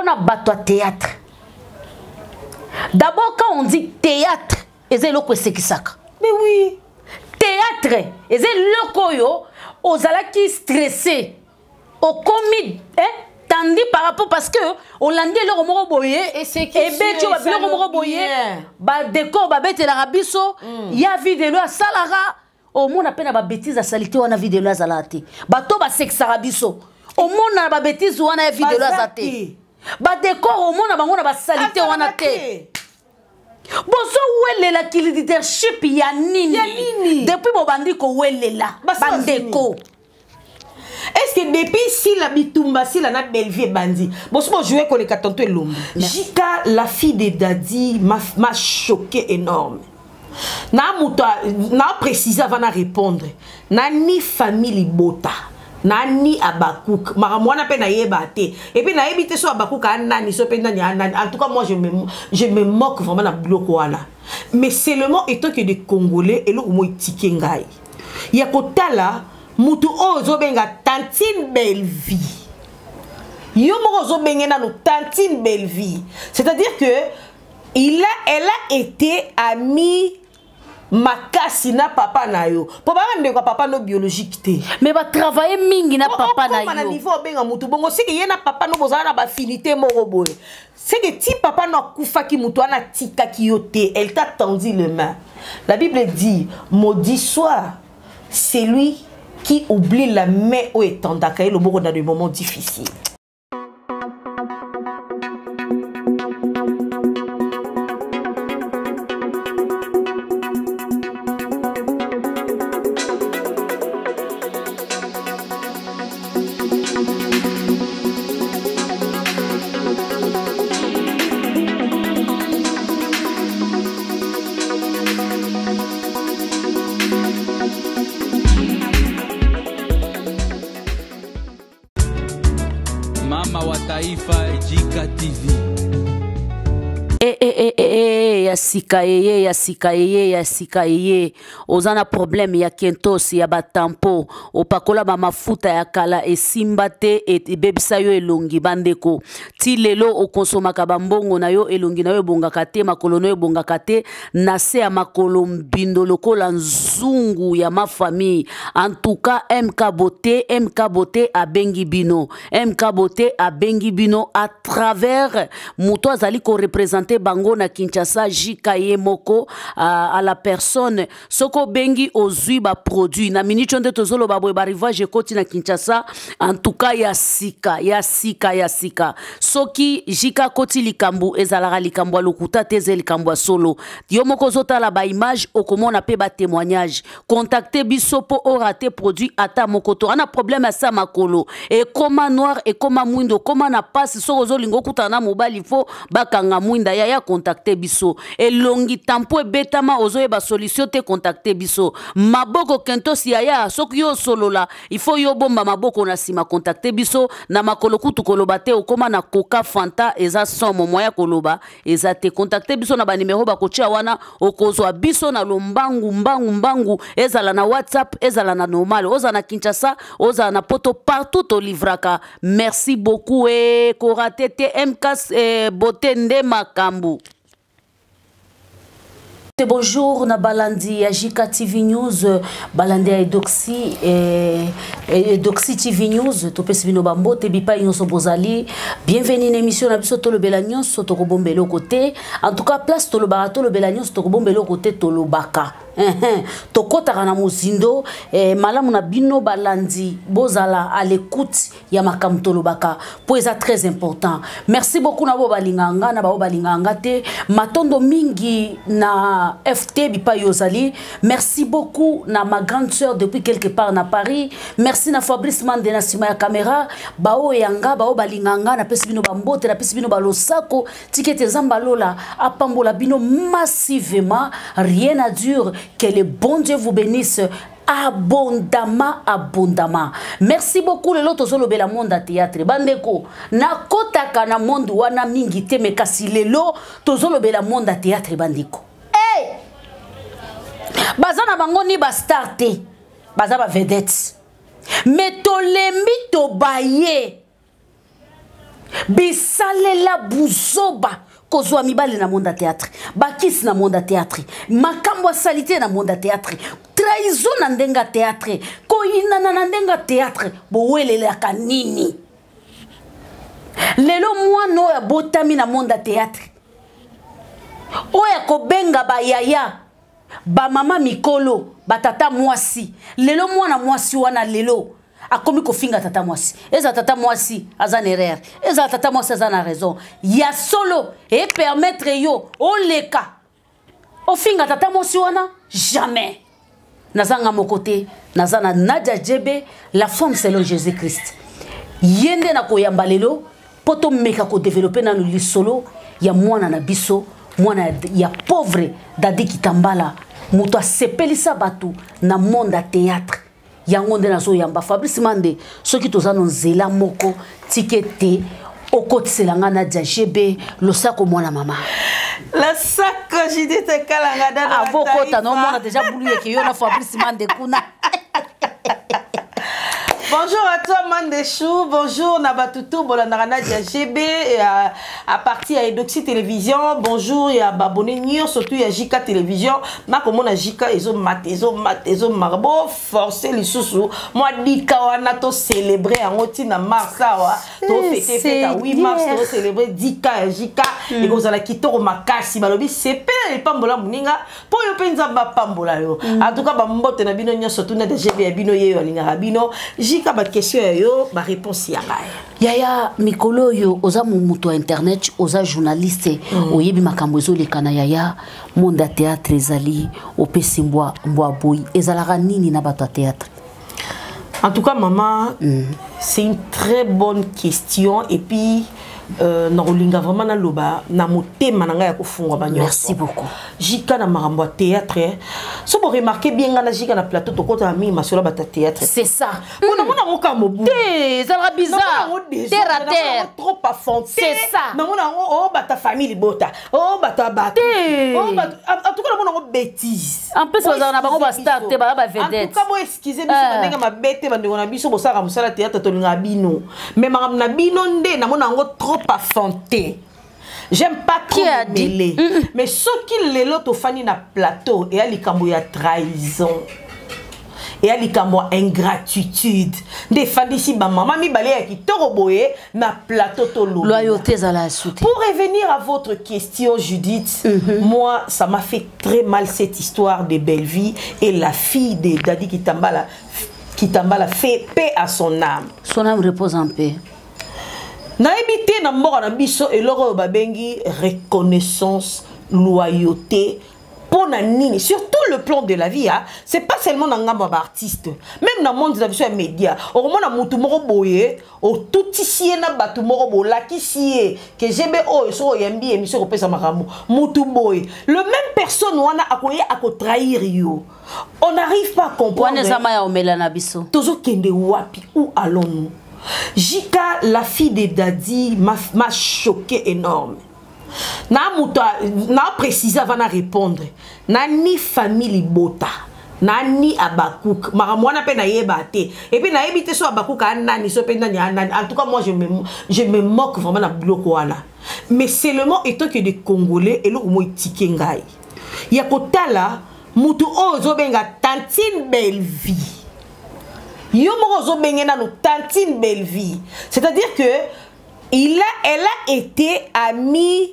Mpo na bato ya théâtre. D'abord quand on dit théâtre, eza eloko esekisaka. Mais oui. Théâtre eza eloko oyo ozalaki stressé. Okomi hein, tandi par rapport parce que olandi eloko moko boye ebeti yo babiloko moko boye badécor babetelaka biso mm. ya videlo asalaka omona mpe na babétise ya salite wana videlo azalaka te bato basekisaka biso omona na babétise wana ya videlo aza te badécor omona bango na basalite wana te bozowelela ki leadership ya nini depuis bobandi kowelela bandeko est ce que depuis sila bitumba sila na bellevie ebandi bosi bojoue koleka tonto elombi jika la fille de dadi m'a choqué énorme na moto na précise avant na répondre na ni famille libota na ni abakuk makambo wana mpe nayeba te epuis nayebi te so abakuk anani so mpe nani anani en tout cas moi je me, je me moque vraiment na biloko wana mais seulement etant que de congolais eloko mo etike ngai ya kotala motu oyo ozobenga tantine bellevie yo moko ozobenge nano tantine bellevie c'est-à-dire que il a, elle a été amie makasi na papa na yo mpo baa ndeko ya papa no biologique te mais batravaille mingi na papa na yo na niveau obenga motu bongo seke ye na papa no bozala na bafinité moko boye seke ti papa no akufaki motu wana atikaki yo te elle t'a tendu le main la bible dit maudit soit celui qui oublie la main oyo etandaka ye loboko dans des moments difficiles. Mama wa taifa Jika TV. E, e, e, e, e, ya sika eye ya sika eye ya sika eye oza na problème ya kentos ya batampo opakola bamafuta ya kala esimba te ebebisa yo elongi bandeko ti lelo okonsomaka bambongo na yo elongi na yo ebongaka te makolo na yo ebongaka te na se ya makolo mbindo lokola nzungu ya ma famille en tout cas mk beauté mk beauté abengi bino mk beauté abengi bino à travers moto azali korepresente bango na kinshasa jk ye moko à, à la personne soki obengi ozwi baproduit na minute oyo nde tozoloba boye barivage ekoti na kinshasa en tout cas ya sika ya sika ya sika soki jika akoti likambo ezalaka likambo ya lokuta te eza likambo ya solo yo moko ozotala baimage okomona mpe batémoignage contacte biso mpo orate produit ata moko to ana problème ya sa makolo ekoma noir ekoma mwindo okoma na pasi soki ozolinga okutana na mobali fo bakanga mwinda yaya contacte biso elongi tampo ebetama ozoyeba solution te contacte biso maboko kentos yaya soki yo osolola il faut yo bomba maboko na nsima contacte biso na makolo kutu koloba te okoma na coca fanta eza somo moya koloba eza te contacte biso na banimero bakotia wana okozwa biso na lombangu mbangu mbangu ezala na whatsapp ezala na normal ozala na kinshasa ozala na poto partout tolivraka merci beaucoup e korate te mk eh, bote nde makambo Bonjour na balandi ya JK TV News, balandi ya Edoxy eh, Edoxy TV News, topesi bino bambote bipai nyonso bozali. Bienvenue na émission na biso tolobela nyonso tokobomba eloko te. En tout cas place tolobaka tolobela nyonso tokobomba eloko te tolobaka. Tokotaka na mozindo eh, malamu na bino balandi bozala à l'écoute ya makambo tolobaka mpo eza très important merci beaucoup na bao balingaka nga na bao balingaka nga te matondo mingi na ft bipai ozali merci beaucoup na ma grande sœur depuis quelque part na paris merci na fabrice mande na nsima ya caméra baoyo ya nga baoyo balingaka nga napesi bino bambote napesi bino balosako tika ete nzambe alola apambola bino massivement rien à dire que le bon dieu vous bénisse abondamment abondamment merci beaucoup lelo tozolobela monde ya théâtre bandeko nakotaka na monde wana mingi te me kasi lelo tozolobela monde ya théâtre bandeko hey! baza na bango ni bastar te baza bavedette me tolembi tobaye. Bisalela buzoba, kozwa mibali na monde ya théâtre, bakisi na monde ya théâtre, makambo ya salite na monde ya théâtre, trahison na ndenge ya théâtre, koyinana na ndenge ya théâtre. Bowelelaka nini? Lelo mwana oyo abotami na monde ya théâtre, oyo akobenga bayaya, bamama mikolo, batata mwasi, lelo mwana mwasi wana lelo akomi kofinga tata mwasi. Ezala tata mwasi aza na erreur, ezala tata mwasi aza na raison, ya solo epermettre yo oleka ofinga tata mwasi wana? Jamais. Nazanga moko te, naza na Nadia Djebe, la femme selon Jésus Christ. Ye nde nakoyamba lelo mpo tomeka kodévelopper nanu lisolo ya mwana na biso, mwana ya pauvre Dadi Kitambala, moto asepelisa bato na monde ya théâtre. Yango nde nazoyamba Fabrice Mande. Soki toza na nzela moko, tike te okotisela nga Nadia GB. Losako, mwana mama. Losako, Judith Kalanga dada. Avo okota, naomona déjà bulu yeke yo na Fabrice Mande kuna. Bonjour à toi, Mandechou. Bonjour Nabatutu, bolandaka Nadia GB et à partir à Edoxy Télévision. Bonjour et à babone surtout à JK Télévision. Na komona JK ezo mat ezo mat ezo marbo forcer lisusu. Moi dika wana to célébrer en oti na mars awa. To fêter fête à 8 mars, to célébrer 10K ya JK et kozala kitoko makasi, balobi sepela lipambola moninga po yo mpe Nzambe apambola yo. En tout cas, bambote na bino nyonso, tuna de GB ya bino, ye yo alingaka bino. JK, baquestion ya yo, baréponse ya ngai. Yaya, mikolo oyo oza moto ya internet, oza journaliste, oyebi makambo ezoleka na yaya monde ya théâtre. Ezali opesi mbwa mbwa boyi, ezalaka nini na bato ya théâtre? En tout cas, maman, c'est une très bonne question. Et puis, nakolinga vraiment naloba na motema na ngai ya kofungwama nyonso. Merci beaucoup. Jika na makambo ya théâtre, so boremarquer bien, ngai na Jika na plateau tokotaka mingi masolo ya bato ya théâtre. C'est ça. Mpo namona yango kaka mobu. Te, ezalaka bizarre, terre à terre. Trop afanté. C'est ça. Namona yango o bato ya famille libota, o bato ya bato. Te. O bato, en tout cas namona yango bêtise. En plus, bazala na bango bastar te, baza bavedette. En tout cas, boexcuse biso na ndenge mabe te, bandeko na biso bosalaka mosala théâtre, tolingaka bino, mais makambo na bino nde namona yango trop afanté. J'aime pas trop Qui a me dit? mêler. Mais soki lelo tofandi na plateau, eya likambo ya trahison, eya likambo ya ingratitude nde efandisi bamama mibale ya kitoko boye na plateau, toloba. Loyauté ezala ya su te. Pour revenir à votre question, Judith, moi, ça m'a fait très mal, cette histoire de Bellevie et la fille de Dadi Kitambala. Kitambala, fait paix à son âme. Son âme repose en paix. Nayebi te na mboka na biso eloko oyo babengi reconnaissance, loyauté, mpo na nini, sur tout le plan de la vie, hein, c'est pas seulement na ngambo ya baartiste, même na monde na biso ya média, okomona motu moko boye otutisi ye na bato moko, bolakisi ye ke gb oyo soki oyambi émission ekopesa makambo, motu boye, le même personne wana akoya akotrahir yo. On n'arrive pas à comprendre. Wana eza mai ya omela na biso. Tozokende wapi? Où allons-nous? Jika, la fille de Dadi m'a choqué énorme. Na moto na préciser avant na répondre, na ni famille libota, na ni Abakuk, makambo wana mpe nayeba te, et puis nayebi te so Abakuk anani, so mpe nani anani. En tout cas, moi, je me moque vraiment na biloko wana, mais seulement étant que des Congolais, eloko mo etike ngai ya kotala mutu oyo ozobenga tantine Bellevie, yo moko ozobenge nano tantine Bellevie, c'est-à-dire que elle a été amie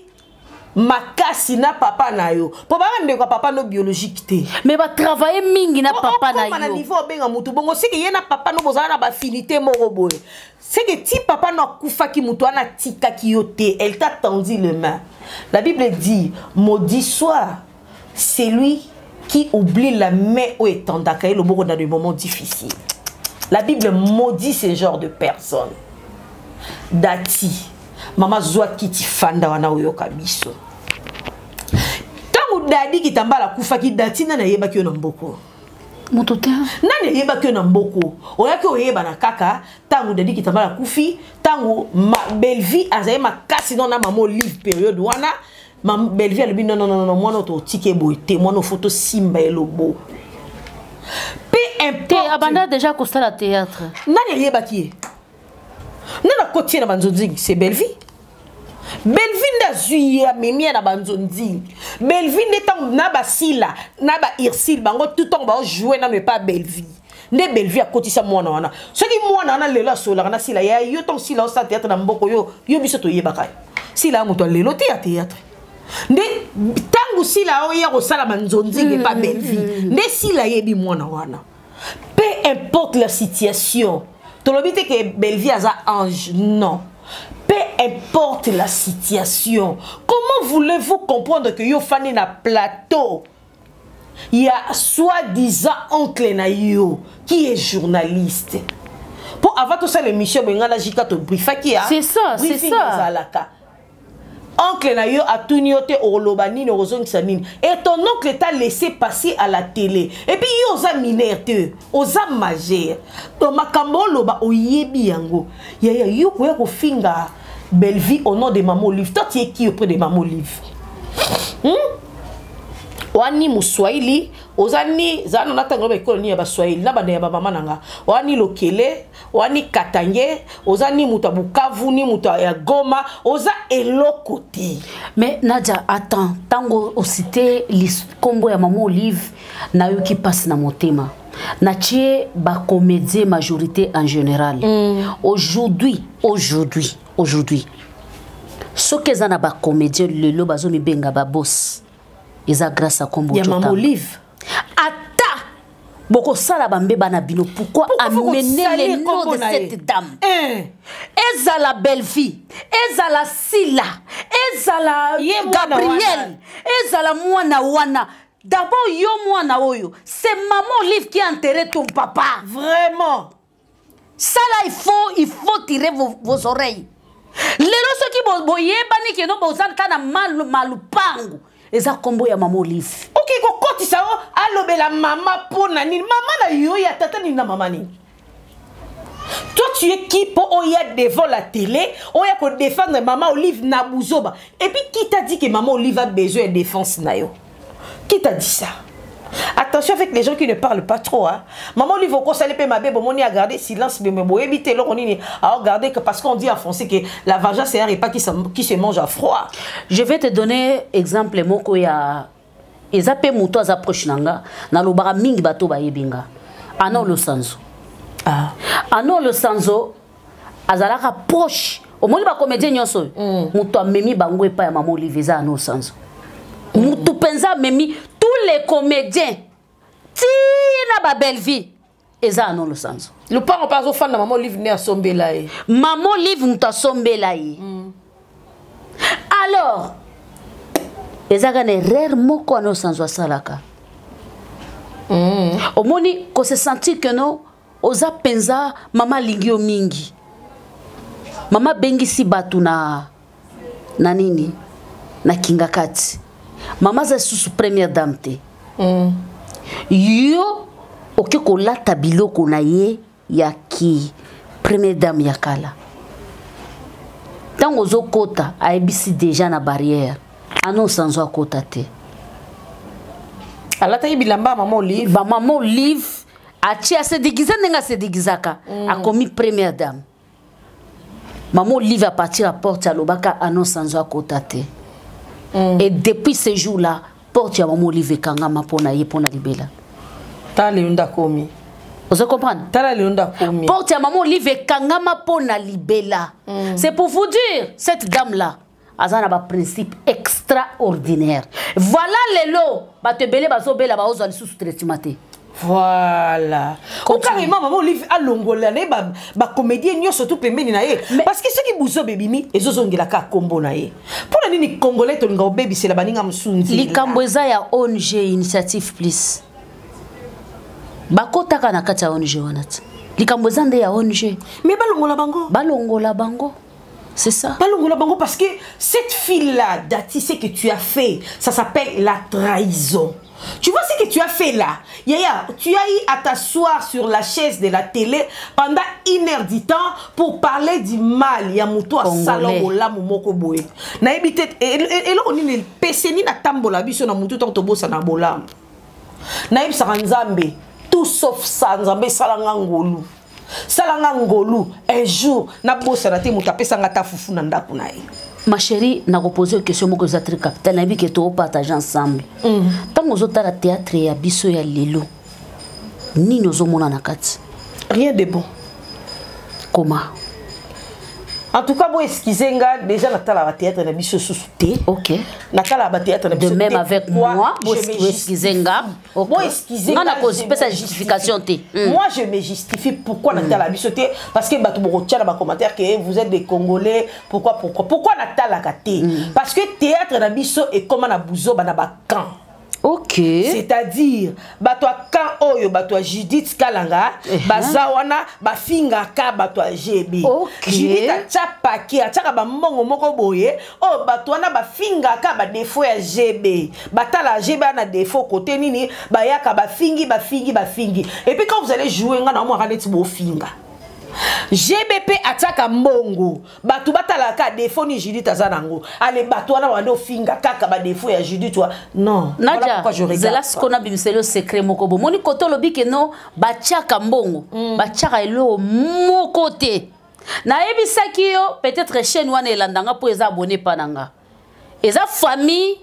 makasi na papa na yo, mpo baka ndeko ya papa no biologique te. Mais batravaille mingi na papa na na yo. Niveau obenga motu bongo, seke ye na papa no bozala na baaffinité moko boye, seke ti papa no akufaki, motu wana atikaki yo te, elle t'a tendu le main. La Bible dit: maudit soit celui qui oublie la main oyo etendaka ye loboko dans des moments difficiles. La Bible maudit ce genre de personnes. Dati mama, zwa kiti, fanda wana, oyoka biso. Ntango Dadi Kitambala akufaki, Dati, nani ayebaki yo na mboko? Moto te. Nani ayebaki yo na mboko? Oyaki oyebana kaka ntango Dadi Kitambala akufi, ntango Bellevie azali makasi no na mama Olive. Période wana Bellevie alobi: non, non, non, mwana oyo totiki boye te, mwana ofo tosimba ye loboko pe te importe. Abanda déjà kosala théâtre. Nani ayebaki ye? Nani akoti ye na banzonzingi? C'est Bellevie. Bellevie nde azwi ye, amemi ye na banzonzingi. Bellevie nde ntango na basila na bairsile bango tout ntango baojoue nano epa Bellevie, nde Bellevie akotisa mwana wana. Soki mwana wana lelo asololaka na Sila ya yo, ntango Sila osala théâtre na mboko yo, yo biso toyebaka yo. Sila ya moto ya lelo te ya théâtre. Nde ntango Sila oya kosala banzonzingi epa Bellevie, nde Sila ayebi mwana wana. Peu importe la situation, tolobi te ke Bellevie aza ange, non. Peu importe la situation, comment voulez-vous comprendre que yo fandi na plateau ya soi-disant oncle na yo qui est journaliste? Po avant tosala émission boye, ngai na Jika tobriefaki ya C'est ça, c'est briefing. ça. Ezalaka oncle na yo atuni yo te okoloba nini, okozongisa nini, et ton oncle t'a laissé passer à la télé. Et puis yo oza mineur te, oza majeur, donc makambo oloba oyebi yango. Yaya, yo koya kofinga Bellevie au nom de Mama Olive, toi tu es qui auprès de Mama Olive, Wani moswahili oza ni zala na natango ba ekolo nini ya baswahili na banda ya bamama na nga, wani lokele, wani katange, oza ni moto ya Bukavu, ni moto ya Goma, oza eloko te. Mais Nadia, attends, ntango ocité nkombo ya Mama Olive, nayoki mpasi na motema. Natie bacomédien majorité en général. Aujourd'hui, soki eza na bacomédien lelo bazomibenga babos, eza grâce à kombo ya Mama Olive. Ata bokosala bambeba na bino, pourquoi amener le nom de cette dame? Eh. Ezala Bellevie, ezala Sila, ezala Gabriel, ezala mwana wana. D'abord yo mwana oyo, c'est Maman Olive qui a enterré ton papa. Vraiment. Ça là, il faut tirer vos oreilles. Lelo soki boyebani keno boza na malupangu, eza nkombo ya Mama Olive. Oke kokotisa o alobela mama mpo na nini? Mama na yo ya tata nini na mama nini? Toi, tu es qui pour oya devant la télé, oya ko défendre Maman Olive na buzoba? Et puis qui t'a dit que Maman Olive a besoin de défense na yo? Qui t'a dit ça? Attention avec les gens qui ne parlent pas trop, hein. Maman Olive okosali mpe mabe, bomoni a garder silence, mais boyebi te eloko nini a garder que, parce qu'on dit en français que la vengeance, c'est un repas qui se mange à froid. Je vais te donner exemple moko ya eza mpe moto aza proche na nga, nalobaka mingi, bato bayebi nga, Ano Losanzo. Ah. Ano Losanzo azalaka proche. Omoni bacomédien nyonso oyo, moto amemi bango epai ya Mama Olive eza Ano Losanzo. Motu mpenza amemi tous les comédiens ntina babellevie eza Ano Losanzo. Lupango mpe azofanda, Mama Olive nde asombela ye. Mama Olive moto asombela ye. Alors ezaka na erreur moko wana Osanzo asalaka. Omoni kose sentir que no oza mpenza mama alingi yo mingi, mama abengisi bato na nini na kinga kati, mama aza lisusu première dame te. Yo oke kolata biloko na ye ya ki première dame ya kala. Ntango ozokota, ayebisi déjà na barrière, Ano Sanzo akota te. Alataki bilamba ya Mama Olive. Bamama Olive atie, ase déguise ndenge ase déguisaka. Akomi première dame. Mama Olive à partir ya porte alobaka Ano Sanzo akota te. Et depuis ce jour là, porte ya Mama Olive ekangama mpo na ye mpo na libela. Tala lelo nde akomi. Ozo comprendre? Tala lelo nde akomi. Porte ya Mama Olive ekangama mpo na libela. C'est pour vous dire, cette dame là aza na baprincipe extraordinaire. Voilà, lelo bato ebele bazobela, baozwa lisusu traitement te. Voilà, o carrément Mama Olive alongola na ye bacomédien nyonso tu pembeni na ye, parce que soki buzoba ebimi, ezozongelaka nkombo na ye. Mpo na nini congolais tolinga kobebisela baninga mosusu nzela? Likambo eza ya ONG Initiative Plus, bakotaka na kati ya ONG wana ti likambo eza nde ya ONG. Mais balongola bango. Balongola bango, c'est ça. Balongola bango, parce que cette fille là, Dati, ce que tu as fait, ça s'appelle la trahison. Tu vois ce que tu as fait là? Yaya, tu as eu à t'asseoir sur la chaise de la télé pendant une heure du temps pour parler du mal. Ya moto asala bolamu moko boye. Nayebi te eloko nini pese nini atambola biso na mutu ntango tobosana bolamu. Nayebisaka Nzambe, tout sauf ça, Nzambe esalanga ngolu. Sala nga ngolu un jour nabosana te moto apesa nga ta fufu na ndako na ye. Ma chérie, nakopose yo question moko eza très capital, nayebi ke toopartage ensemble. Ntango ozotala théâtre ya biso ya lelo, nini ozomona na kati? Rien de bon. Comment? En tout cas, bo excuse nga, déjà natalaka théâtre na biso susu te. Natalaka bathéâtre na De biso même te. avec Pourquoi? moi, bo Je me excuse nga. Ok. Bo excuse Nga nga, nakopesa je me justification te. justifie. Moi, je me justifie pourquoi natala biso te, parce que bato bokotia na bacommentaire que vous êtes des Congolais, pourquoi, pourquoi, pourquoi natalaka te? Parce que théâtre na biso ekoma na buzoba na bacamp. C'est-à-dire bato ya camp oyo, bato ya Judith Kalanga, baza wana bafingaka bato ya GB. Judith atya pake, atiaka bambongo moko boye oyo bato wana bafingaka badefo ya GB, batala GB ana defo kote nini, bayaka bafingi, bafingi, bafingi. Et puis quand vous allez jouer, nga na omwaka neti bofinga GBP, atiaka mbongo, bato batalaka defo ni Judith aza nango. Ale, bato wana bande ofinga kaka badefo ya Judith wa non. Voilà Nadia, pourquoi je regarde zela pas. sikoyo nabimiseli yo secret moko. Bomoni kote olobi ke no batiaka mbongo, batiaka eloko moko te. Nayebisaki yo, peut-être chaîne wana elandanga mpo eza abonné mpa na nga, eza famille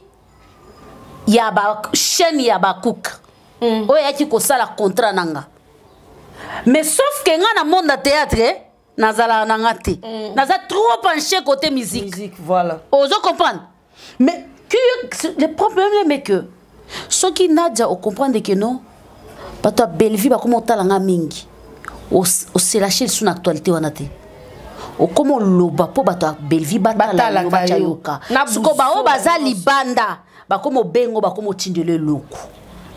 ya ba chaîne ya bakuka oyo eyaki kosala contrat na nga. Mais sauf ke nga na monde ya théâtre nazalaka na nga te, naza trop penché côté musique. Musique, voilà. Ozo comprendre? Mais que le problème est que soki Nadia ocomprendre que non, bato ya Bellevie bakoma otala nga mingi, oselâche lisu na actualité wana te, okoma oloba mpo bato ya Bellevie batala yo. Batalaka Batya yo. yoka. Na Siko bao buzoba baza nyonso. libanda, bakoma obengo, bakoma otindela eloko.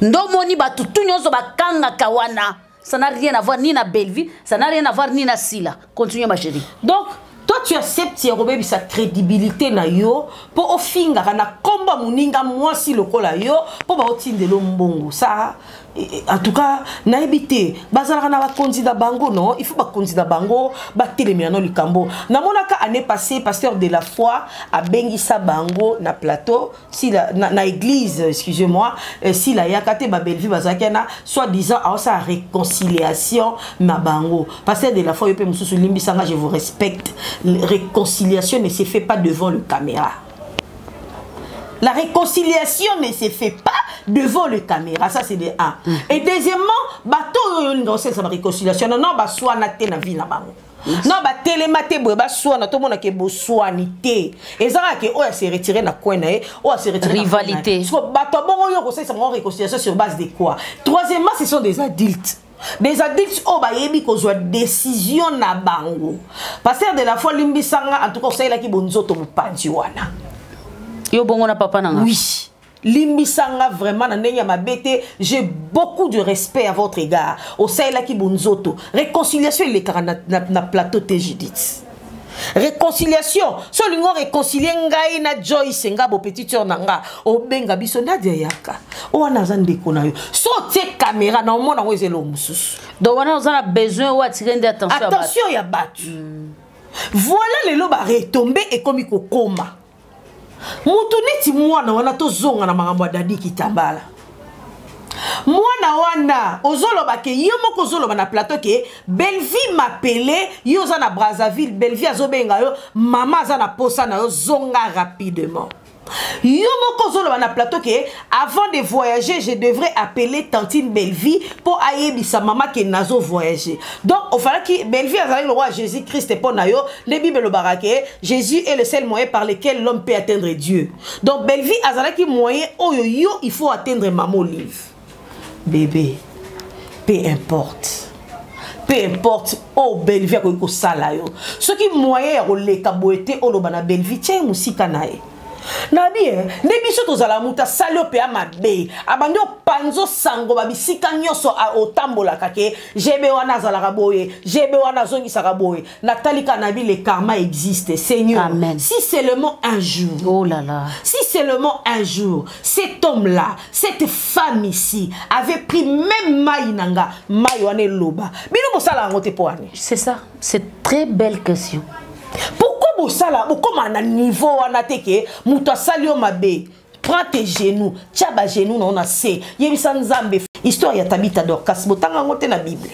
Ndomoni bato tu nyonso bakangaka wana, ça n'a rien à voir ni na Bellevie, ça n'a rien à voir ni na Sila. Continue, ma chérie. Donc toi, tu acceptes ya kobebisa crédibilité na yo mpo ofingaka na komba moninga mwasi lokola yo mpo baotindela mbongo. Ça en tout cas, nayebi te, bazalaka na bakonzi na bango. Non, il faut bakonzi na bango batelemela no likambo. Namonaka année passée, pasteur de la foi abengisa bango na plateau sila, na église, excusez-moi, sila ayaka te, babelvi bazalaki na soi-disant aosala réconciliation na bango. Pasteur de la foi, yo mpe mosusu, limbisanga, je vous respecte. Réconciliation ne se fait pas devant le caméra. La réconciliation ne se fait pas devant le caméra. Ça, c'est de un. Et deuxièmement, bato oyo olinga osalisa ba réconciliation, non, non, baswana te na vie na bango. Non, batelema te boye baswana, tomona ke boswani te. Ezalaka ke oyo ase retire na coin na ye, oyo ase retire na coin na ye. Rivalité. Parce que bato bongo oyo kosalisa bango réconciliation sur base de quoi? Troisièmement, ce sont des adultes. Des adultes oyo bayebi kozwa décision na bango. Pasteur de la foi, limbisanga, en tout cas, osalelaki bonzoto mopanzi wana. Yo bongo na papa na nga? Oui, limbisanga vraiment na ndenge ya mabe te, j'ai beaucoup de respect à votre égard. Osalelaki bonzoto. Réconciliation elekaka na plateau te, Judith. Réconciliation, so olingi oréconcilie ngai na Joyce, nga bo petite sœur na nga, obenga biso, Nadia yaka, o wana aza ndeko na yo. So otie caméra na omona yango, eza eloko mosusu. Donc wana oza na besoin oyo atire nde attention ya bato. Attention ya bato. Voilà, lelo baretombe ekomi kokoma mutu neti mwana wana. Tozonga na makambo ya Dadi Kitambala. Mwana wana ozoloba ke yo moko ozoloba na plateau ke Bellevie mapele, yo oza na Brazzaville, Bellevie azobenga yo, mama aza na posa na yo, zonga rapidement. Yo moko ozoloba na plateau ke avant de voyager, je devrais appeler tantine Bellevie mpo ayebisa mama ke nazo voyager. Donc ofalaki Bellevie azalaki lokola Jésus Christ mpo na yo. Nde Bible elobaka ke Jésus est le seul moyen par lequel l'homme peut atteindre Dieu. Donc Bellevie azalaki moyen oyo yo il faut atteindre mama Olive. Bébé, peu importe, peu importe oyo Bellevie akoki kosala yo, soki moyen ya koleka boye te, oloba na Bellevie, tia ye mosika na ye. Nabi e nde biso tozala, moto asali yo mpe ya mabe, abandi opanza sango babisika nyonso otambolaka ke GB wana azalaka boye, GB wana azongisaka boye. Natalika nabi, le karma existe, Seigneur. Amen. Si seulement un jour, Oh là là. si seulement un jour, cet homme-là, cette femme ici, avait pris même mai nanga, mai wana eloba. Bino bosala yango te po ane. C'est ça, c'est très belle question. Pourquoi bosala bokóma na niveau wana te ke moto asali yo mabe, prends tes genoux, tia bagenoux na yo na se, yebisa Nzambe. Histoire ya Tabita Dorcas, botanga yango te na Bible?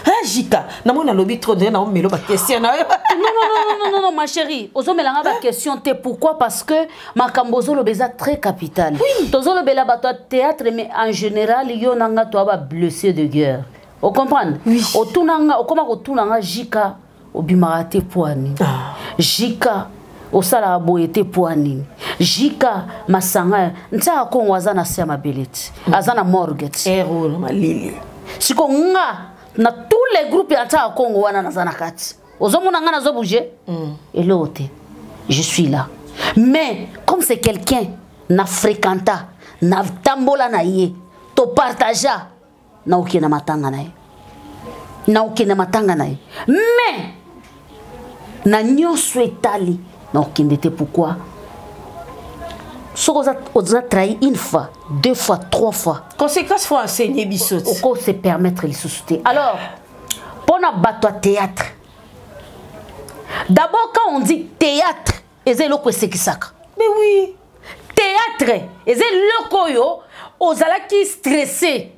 Ah, Jika, namoni nalobi trop ndenge naomelo baquestion na yo. Non, non, non, non, non, non, ma chérie, ozomelanga baquestion te. Pourquoi? Parce que makambo ozoloba eza très capital. Oui. Tozolobela bato ya théâtre, mais en général yo na nga toa bablessé de guerre, ocomprendre? Oui. Otunanga, okoma kotunanga Jika, obimaka te po ya nini? Ah. Jika, osalaka boye te po ya nini? Jika, masanga ntiaka Kongo aza na se ya mabele ti, aza na morgue ti. Ero na malili. Siko nga na tous les groupes ya ntiaka Kongo wana naza na kati, ozomona nga nazobouge eloko te, je suis là. Mais comme c'est quelqu'un na fréquenta, na tambola na ye, topartagea, naokende matanga na ye, naokende matanga na ye, mais na nyonso etali naokende te. Pourquoi? Soki oza trahi une fois, deux fois, trois fois, conséquence faut enseigner biso ti. Oko se permettre lisusu te. Alors mpo na bato ya théâtre, d'abord quand on dit théâtre, eza eloko esekisaka. Mais oui. Théâtre eza eloko oyo ozalaki stressé,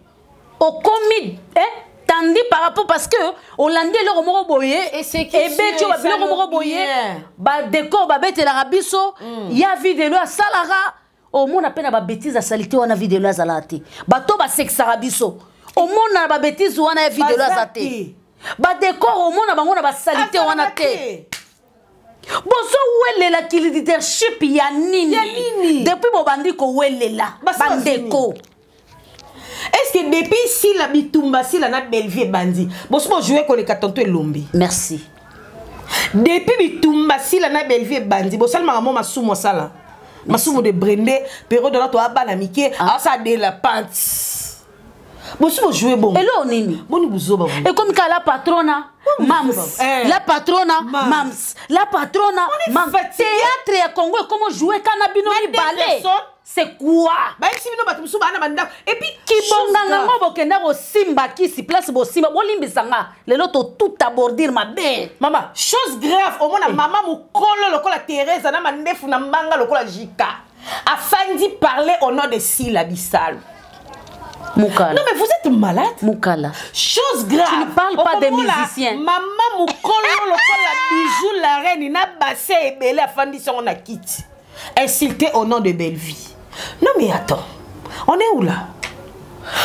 okomi, hein, tandi par rapport, parce que olandi eloko moko boye, Esekisi, ebeti oyo babiloko moko boye, bien. Badécor babetelaka biso ya vidéo asalaka, omona mpe na babêtises asali te wana, vidéo azalaka te. Bato basekisaka biso, omona na babêtises wana ya vidéo Baza aza te. te. Badécor, omona bango na basaleté wana Azalaka te. Bozowelelaki leadership ya nini? Ya nini? Depuis bobandi kowelela, Basala bandeko. Est ce que depuis Sila, bitumba Sila na Bellevie ebandi, boso bojoue koleka tonto Elombi? Merci. Depuis bitumba Sila na Bellevie ebandi, bosalimaka mo masumu, asala masumu de brende période wana toya bana mike, asala de la pante, bosi bojoue bongo. Eloo nini? Boni buzoba boye. Ekomi kaka la patrona mams, Eh. la patrona Mams. mams, la patrona On est mams. fatigué. Théâtre ya Congo ekomo joue kana bino Na deux mibale. personnes. C'est quoi? Bayebisi bino bato mosusu baa na bandako et puis Kibonganga ngo bokenda kosimba kisi place, bosimba, bolimbisanga, lelo totuta bordure mabe. Mama, chose grave, omona mama mokolo lokola Thérèse na mandefu na mbanga lokola Jika afandi parler au nom de Sila Bisalo. Mokala. Non mais vous êtes malade. Mokala. Chose grave, Tu ne parles pas des okomona musiciens. Mama mokolo lokola Bijou la reine na bassin ebele afandi songo na kiti insulté au nom de Bellevie. Non mais attends, on est où là?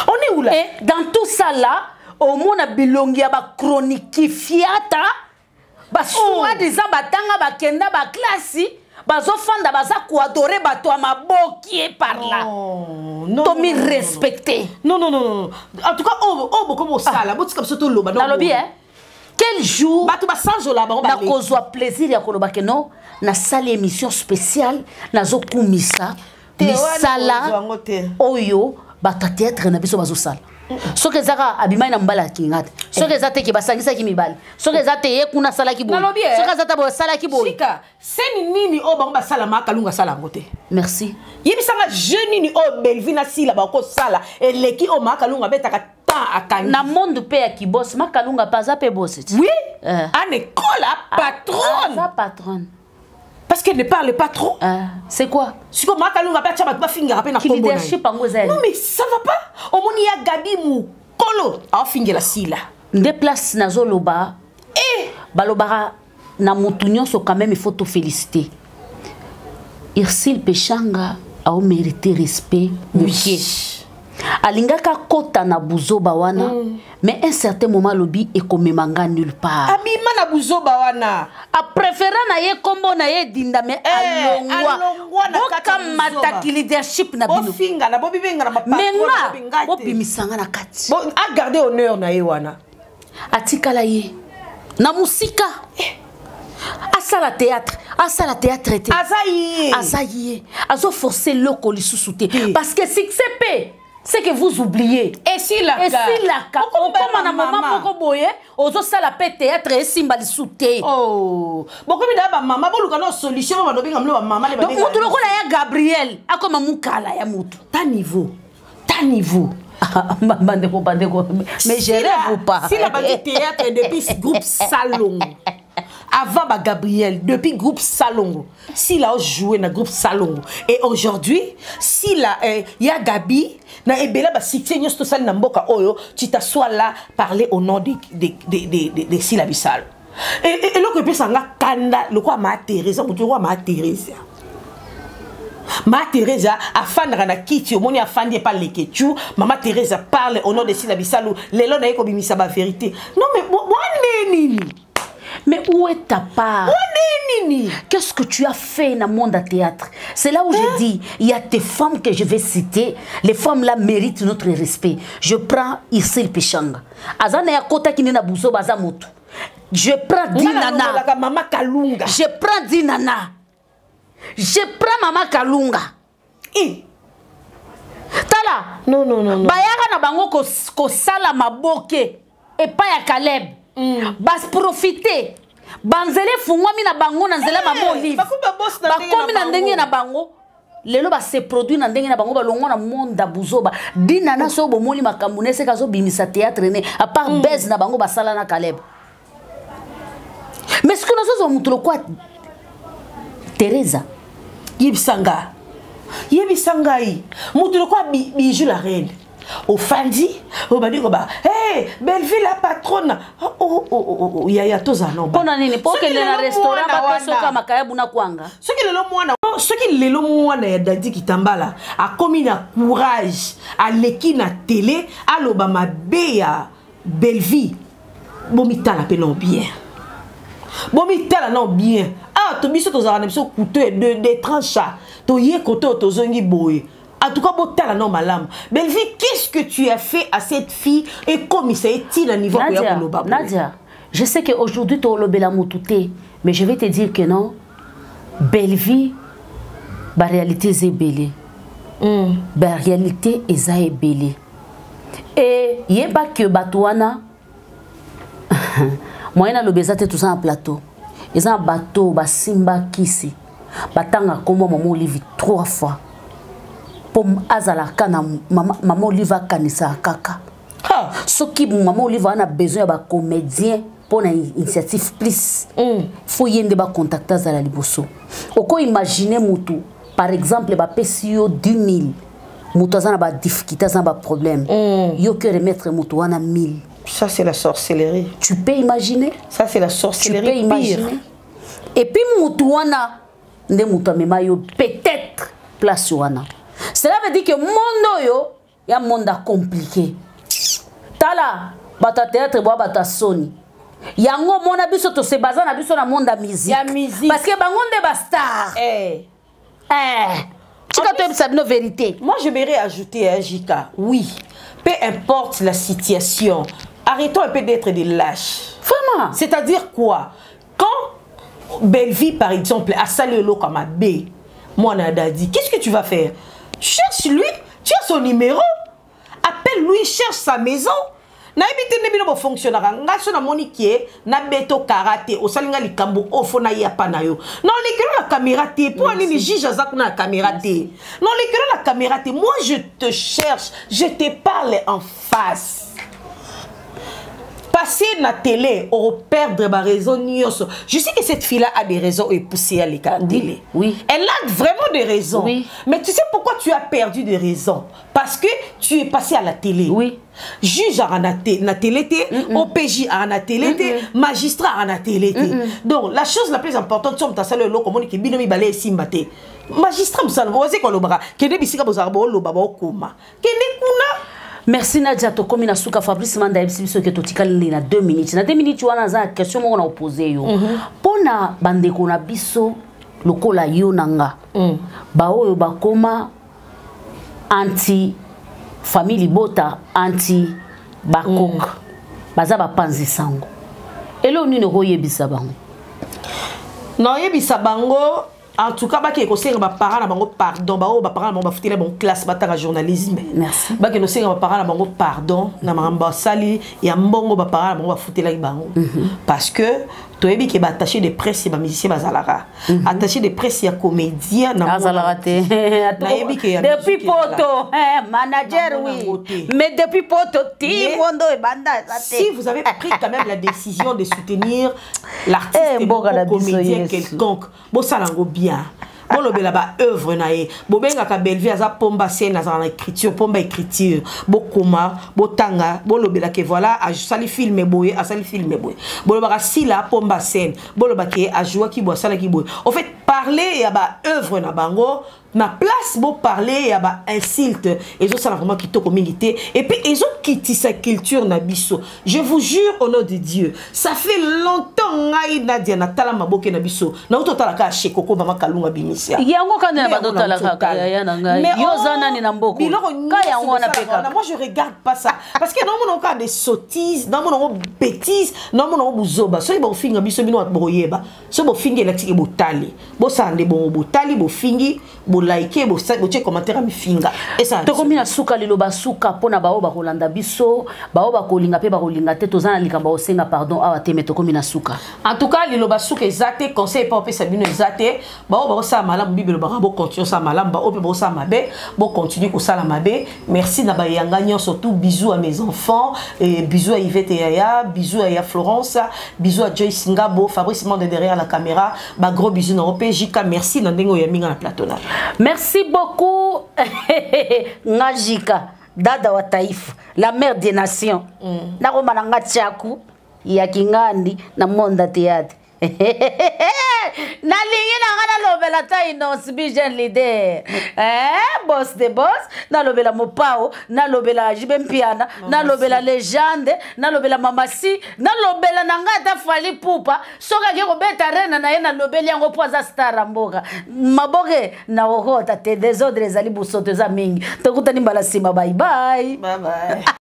On est où là? Et dans tout ça là, omona bilongi ya bachronique fiata, basoi-disant batanga, bakenda baklasi, bazofanda, baza koadorer bato ya maboki e par là. Oh, non, Tomi non, non, non, non. respecte. Non, non, non, non. En tout cas, oh, oh, beaucoup bosala, botika biso toloba. Non, Nalobi bon. eh, quel jour Bato basanjola bango baleki. Nakozwa plaisir ya koloba ke non, nasali émission spéciale, nazokumisa Te, wana misala kozwa yango te. oyo bato ya théâtre na biso bazosala. Soki ezaka abimai na mobali akinga te, soki eza te ke basangisaki mibali, soki eza te ye kuna asalaki boye, Nalobi, eh. soki aza te boye asalaki boye. Sika, seni nini oyo bango basalamaka, Kalunga asala yango te? Merci. Yebisanga jeu nini oyo Bellevie na Sila bakosala eleki oyo Makalunga abetaka temps akangi. Na monde mpe ya kibos, Makalunga mpe aza mpe bosi ti. Oui. Eh. Anne Ekola patronne. Aza patronne. Parce qu'elle ne parle pas trop. C'est quoi? Sikoyo Makalunga mpe atya bato bafingaka mpe na Ki kombo na ye. leadership yango eza ya Non nini? mais ça va pas, omoni ya Gabi mokolo aofingela Sila. Nde place nazoloba, Eh! balobaka na motu nyonso, quand même il faut toféliciter Ursile Peshanga, aomérite respect moke. Alingaka akɔta na buzoba wana, mais un certain moment alobi ekomema nga nulle part. Abima na buzoba wana. Apréféra na ye nkombo na ye edinda, mais Eh, alongwa. Alongwa na kati ya Bokamataki leadership na bino. Bofingana, bobibengana. Me nga bapatron. bobimisanga na kati. Agarde honneur na ye wana. Atikala ye na mosika, asala théâtre, asala théâtre te. Aza ye. Aza ye, azoforce eloko lisusu te. Te. Parce que succès mpe, c'est que vous oubliez. Esilaka. Esilaka, okóma na mama moko boye, ozosala mpe théâtre, esimba lisusu te. Oh, bokomi na bamama, boluka no solution bo balobenga mlo bamama nde Donc babenga. mutu lokola ya Gabriel akoma mokala ya mutu. Ta niveau, ta niveau. Bandeko, bandeko, mais je rêve ou pas? Sila bandi théâtre depuis groupe Salongo. Avant ba Gabriel, depuis groupe Salongo, Sila a joué dans groupe Salongo. Et aujourd'hui, Sila, eh, ya Gabi, na ebela ba cité nyonso tosali na mboka oyo, tu t'assois là parler au nom de de de de, de, de Sila Bisalo. Eloko epesa nga kanda lokola ma Teresa, moto lokola ma Teresa. Ma Teresa afandaka na kiti, omoni afandi epa Leketchou. Mama Teresa parle au nom de Sila Bisalu, lelo naye kobimisa ba vérité. Non mais bwane nini? Mais où est ta part? Bwane nini? Qu'est-ce que tu as fait dans le monde à théâtre? C'est là où je dis, il y a des femmes que je vais citer. Les femmes là méritent notre respect. Je prends Isil Pechanga. Azana ya kota ki nena buzo baza moto. Je prends Dinana. Mama Kalunga. Je prends Dinana. Je prends Mama Kalunga. Eh. Tala. Non, non, non, non. Bayaka na bango kosala maboke epai ya Caleb. Bas profiter. Banzele fungwami na bango na nzela mama Olive. Bakomi ba boss na ndenge Bakomi na na ndenge na bango. Lelo ba se produit na ndenge na bango balongwa na monde ya buzoba. Dinana so bomoli makambo ne seka zo bimisa théâtre ne à part baise na bango basala na Caleb. Mais ce que nous avons mutu lokwa Teresa. Yebisanga. Yebisa ngai. Mutu lokwa Bijou la reine. Ofandi, obandi koba, hey, Belleville la patronne. Oh, oh, oh, oh, oh, yaya toza no. Pona nini? Po Soki kende na lelo restaurant mwana ba peso wana. ka makayabu na kwanga. Soki lelo mwana, soki lelo mwana ya Dadi Kitambala akomi na courage, aleki na télé, aloba mabe ya Belleville. Bomitala pe non bien. Bomitala non bien. Ah, to biso tozala na biso couteau et deux tranchants. To ye koto tozongi boye. En tout cas, botala non malam. Belleville, qu'est-ce que tu as fait à cette fille et comme ça est-il à niveau Nadia, ya koloba boye? Nadia, je sais que aujourd'hui tu olobela mutu te, mais je vais te dire que non. Belleville, ba réalité zebele. Ba réalité eza ebele. Et yeba que batuana moyen na lobeza te tout ça en plateau. Eza bateau ba simba kisi. Batanga kombo mama Olive 3 fois. Po azala kana mama Olive akanisa kaka. Ha. Soki mama Olive a besoin ya ba comédien pour na initiative plus. Faut yende ba contacter azala liboso. Oko imaginer mutu par exemple ba pesi yo 10 000. Mutu aza na ba difficulté, aza na ba problème. Yo que remettre mutu wana 1000. Ça c'est la sorcellerie. Tu peux imaginer? Ça c'est la Tu sorcellerie peux pire. imaginer? Et puis mutu wana nde mutu amema yo peut-être place wana. Cela veut dire que monde oyo ya monde compliqué. Tala bato ya théâtre boa bato ya soni. Yango mona biso to se baza na biso na monde ya musique. Ya musique. Parce que bango nde ba star. Eh. Eh. Tika toyebisa bino vérité. Moi j'aimerais ajouter, hein, Jika. Oui. Peu importe la situation, arrêtons un peu d'être des lâches. Vraiment. C'est-à-dire quoi? Quand Belleville, par exemple, a salué l'eau comme un B, moi, on a dit, qu'est-ce que tu vas faire? Cherche-lui, tu as son numéro, appelle-lui, cherche sa maison. Nayebi te nde bino bofonctionnaka. Nga so namoni ke nabeto karate, osali nga likambo oyo fo naya pa na yo. Naolekelo na caméra te. Mpo nini juge aza kuna na caméra te? Naolekelo na caméra te. Moi je te cherche, je te parle en face. Passer na télé, on perdre ma raison nyonso. Je sais que cette fille-là a des raisons et poussée à l'écart télé. Elle a vraiment des raisons. Mais tu sais pourquoi tu as perdu des raisons? Parce que tu es passé à la télé. Juge a na télé te, OPJ a na télé te, magistrat a na télé te. Donc la chose la plus importante, c'est que tu as le komoni ki bino mibale esimba te. Magistrat musala, oze kolobaka, kende bisika bozalaka boloba bokoma. Kende kuna. Merci Nadia, tokomi na suka. Fabrice Manda yebisi biso ke totikali na 2 minutes. Na 2 minutes wana za question moko na opposé yo. Pona bandeko na biso lokola yo na nga. Ba oyo bakoma anti famille bota anti bakok. Baza bapanzi sango. Elo nini koyebisa bango? Na yebisa bango, en tout cas baki kosenga ba parents na bango pardon, ba oyo ba parents na bango bafutela bango classe batanga journalisme. Merci. Baki kosenga ba parents na bango pardon na makambo basali ya mbongo ba parents na bango bafutelaki bango. Parce que Toyebi ke baattaché de presse ya bamusicien bazalaka, attaché de presse ya comédien na Azalaka te. Nayebi ke ya Depuis musique ezalaka. poto, eh, manager. Namona yango Oui, te. mais depuis poto ti Mais mondo ebanda eza te. Si vous avez pris quand même la décision de soutenir l'artiste Eh, mboka na moko, biso, comédien Yesu. quelconque, bosala yango bien, bolobela baœuvre na ye. Bobengaka Bellevie aza pomba scène, azala na écriture, pomba écriture. Bokoma, botanga, bolobelaka voilà, asali film boye, asali film boye. Bolobaka Sila pomba scène, bolobaka ajouaki boye, asalaki boye. En fait, parler ya baœuvre na bango na place boparle ya bainsulte, ezosala vraiment kitoko mingi te, et puis ezokitisa culture na biso. Je vous jure au nom de Dieu, ça fait longtemps ngai Nadia natala maboke na biso, nauti otala kaka chez Koko, mama Kalunga bimisia. Yango kaka na bazotala kaka, yaya na ngai. Yo oza nani na mboka? Biloko Ka yango wana mpe kaka. Moi, je regarde pas ça parce que naomona kaka des sottises, naomona ngo bêtises, naomona ngo buzoba. Soki bofinga biso, bino bato bokoyeba. Soki bofingi, elakisiki botali. Bosala nde bongo, botali, bofingi, bolike, botie commentaire ya mifinga, esala. Tokomi na suka. Liloba suka mpona baoyo bakolanda biso, baoyo bakolinga mpe bakolinga te. Toza na likambo ya kosenga pardon awa te, me tokomi na suka. En tout cas, liloba suka eza te, conseil epa opesa bino eza te. Baoyo bakosala malamu, Bible elobaka bocontinue osala malamu. Baoyo mpe bakosala mabe, bocontinue kosala mabe. Merci na bayanga nyonso tout. Bisous à mes enfants et bisous à Yvette et Yaya, bisous à Ya Florence, bisous à Joyce Ngabo, Fabrice Mande derrière la caméra, ba gros bisous na ope Jika. Merci na ndenge oyambi nga na plateau na. Merci beaucoup. Nga Jika, dada wa taifa, la mère des nations. Nakoma na nga tiaku ya kingandi na monde théâtre. Nalingi na nga nalobela ta Innoss'B, jeune leader, eh, boss de boss. Nalobela Mopao, nalobela Jibe Mpiana, nalobela légende, nalobela Mamasi, nalobela na ngai ata Fally Ipupa. Soki ake kobeta rena na ye, nalobeli yango mpo aza star ya mboka. Maboke na kokota te, désordre ezali, busoto eza mingi. Tokutani mbala nsima. Bye bye. Bye bye.